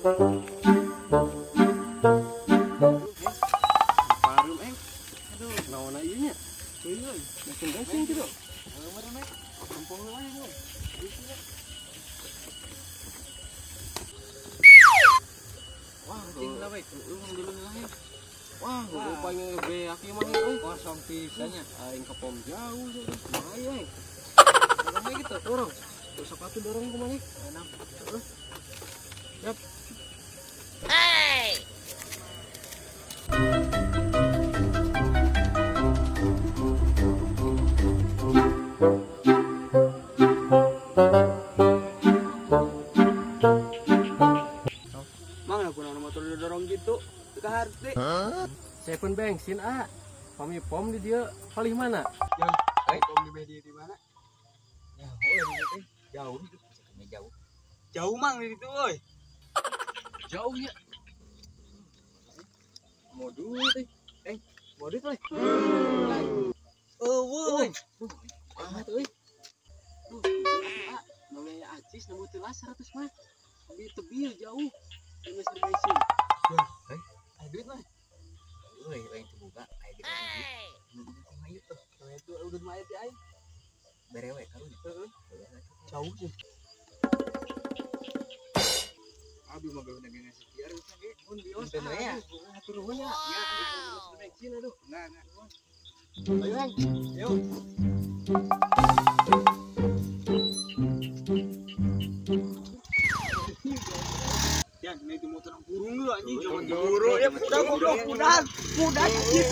Parum eng. Aduh, naon ieu nya? Teuing euy, gasing-gasing kitu. Heuh, Kampung wae euy. Wah, cing lah bae. Dulu lah. Wah, rupanya beak ieu mah euy. Kosong pisan nya. Aing ke pom jauh sih. Bahaya euy. Dorong gitu, dorong. Terus sepatu dorong ke mana? Enam. Terus. Yap. Hey. Mang aku naon motor didorong gitu ke harti. Seven bensin ah. Pami pom di dia palih mana? Yang pom di dia di mana? Ya, oh, jauh itu jauh. Jauh mang di situ euy. Jauhnya. Mau duit euy. Mau duit euy. Eueuh. Amat euy. Duh, ah, namanya acis nemu telas 100 mah. Ambil tebil jauh. Ini mesin bensin. Ya, eh, duit mah. Euy, lain teu boga, aya di duit. Tuh, itu udah mayat ya aing. Berewe karunya. Heeh. Jauh sih. Abi mah gawe dagangan sekiar geus ge. Mun bios. Punten we ya. Hatur nuhun ya. Ya, mesin bensin aduh. Enggak, enggak. Ayo, Heng. Yo. Ya, ini itu motor burung lu anjing. Burung ya, udah goblok, udah. Udah anjing.